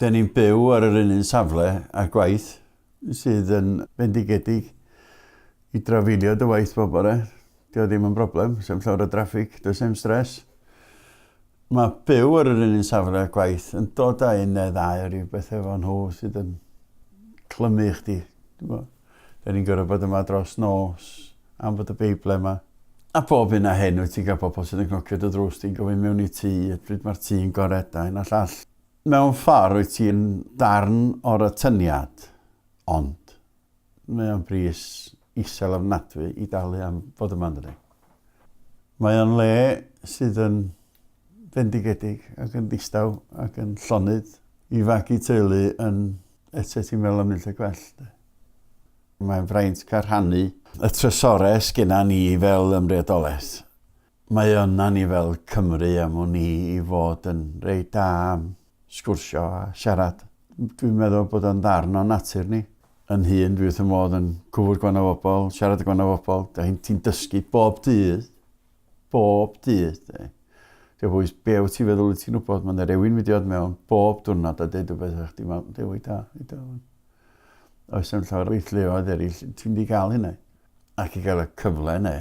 Den ni'n byw ar yr un un safle a'r gwaith sydd yn fendigedig i drafeilio dy waith bob bore. Dio ddim yn broblem, sdim llawer o draffig, does dim stress. Mae byw ar yr un un safle a'r gwaith yn dod â un neu ddau o ryw beth efo nhw sydd yn clymu chdi. Da ni'n gorfod bod yma dros nos am fod y Beibl yma. A bob hyn a hyn wyt ti'n cael pobl sydd yn cnocio dy ddrws di'n gofyn mewn i tŷ, a pryd mae'r tŷ'n gored a hyn a llall. Mewn ffordd wyt ti'n darn o'r atyniad, ond mae o'n bris isel ofnadwy i dalu am fod yma, yndydi? Mae o'n le sydd yn fendigedig ac yn ddistaw ac yn llonydd i fagu teulu yn eto ti'n meddwl am unlle gwell. De. Mae'n fraint cael rhannu y trysorau sgynna ni fel ymreodolaeth. Mae yna ni fel Cymru am wn i i fod yn reit da am sgwrsio a siarad. Dwi'n meddwl bod o'n ddarn o'n natur ni. Yn hun, dwi wrth y modd yn cwrdd gwahanol bobl, siarad â gwahanol bobl. Ti'n dysgu bob dydd, bob dydd. De. Dio bwys be wyt ti'n feddwl wyt ti'n wybod, mae yna rewyn wedi dod mewn bob diwrnod a deud rhywbeth a chdi meddwl, dewi da, i da. Oes am llawer o weithleoedd eraill, ti'n di gael hynna. Ac i gael y cyfle yna,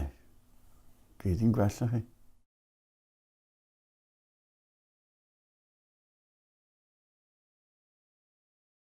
gei di'n gwell na chi.